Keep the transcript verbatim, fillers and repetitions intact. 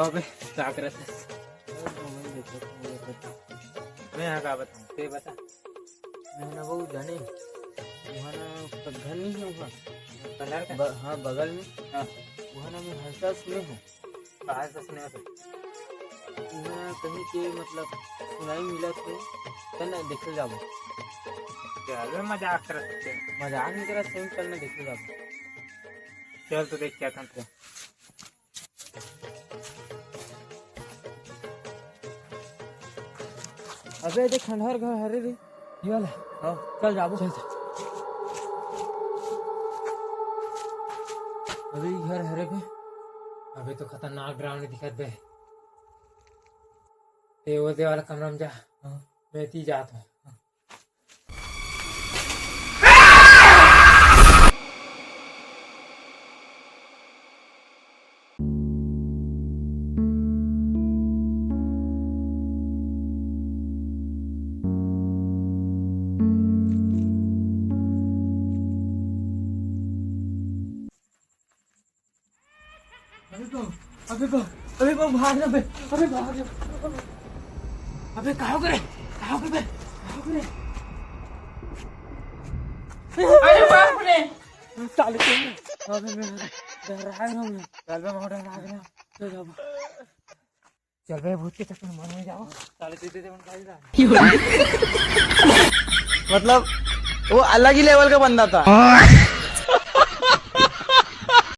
अबे, का करत हे? अरे, मैं देखत हूँ, ये बता। मैं यहाँ का बताऊँ, ते बता। मैं ना वो जाने, वहाँ ना घर नहीं है वहाँ। कलर का? ब-, हाँ, बगल में। हाँ। वहाँ ना मैं हल्का सुने हूँ। कहाँ से सुने हो? वहाँ कहीं के मतलब सुनाई मिला थे, चल ना देखे जाबो। चल, मैं मजाक करत हूँ। मजाक नहीं करत, सही, चल ना देखे जाबो। चल तो देख क्या था। अबे, देख, खंडहर घर हरे रे। ये वाला? हाँ। चल, जाबो। चल, चल। अबे, ये घर हरे बे। अबे, तो खतरनाक डरावनी दिखत बे। ते वो दे वाला कमरा में जा। हाँ। मैं ती जात हूँ। अबे बाप, अबे बाप, अबे बाप, भाग ना बे, अबे भाग ना। अबे कहाँ करे, कहाँ करे, कहाँ करे? अरे बाप रे। साले के, अबे मैं डरा रहा हूँ। चल बे, मैं डरा रहा हूँ। चल बाबा। चल बे, भूत के चक्कर में मत जाओ। साले दे दे, दे, उनका ही ला। मतलब, वो अलग ही लेवल का बंदा था।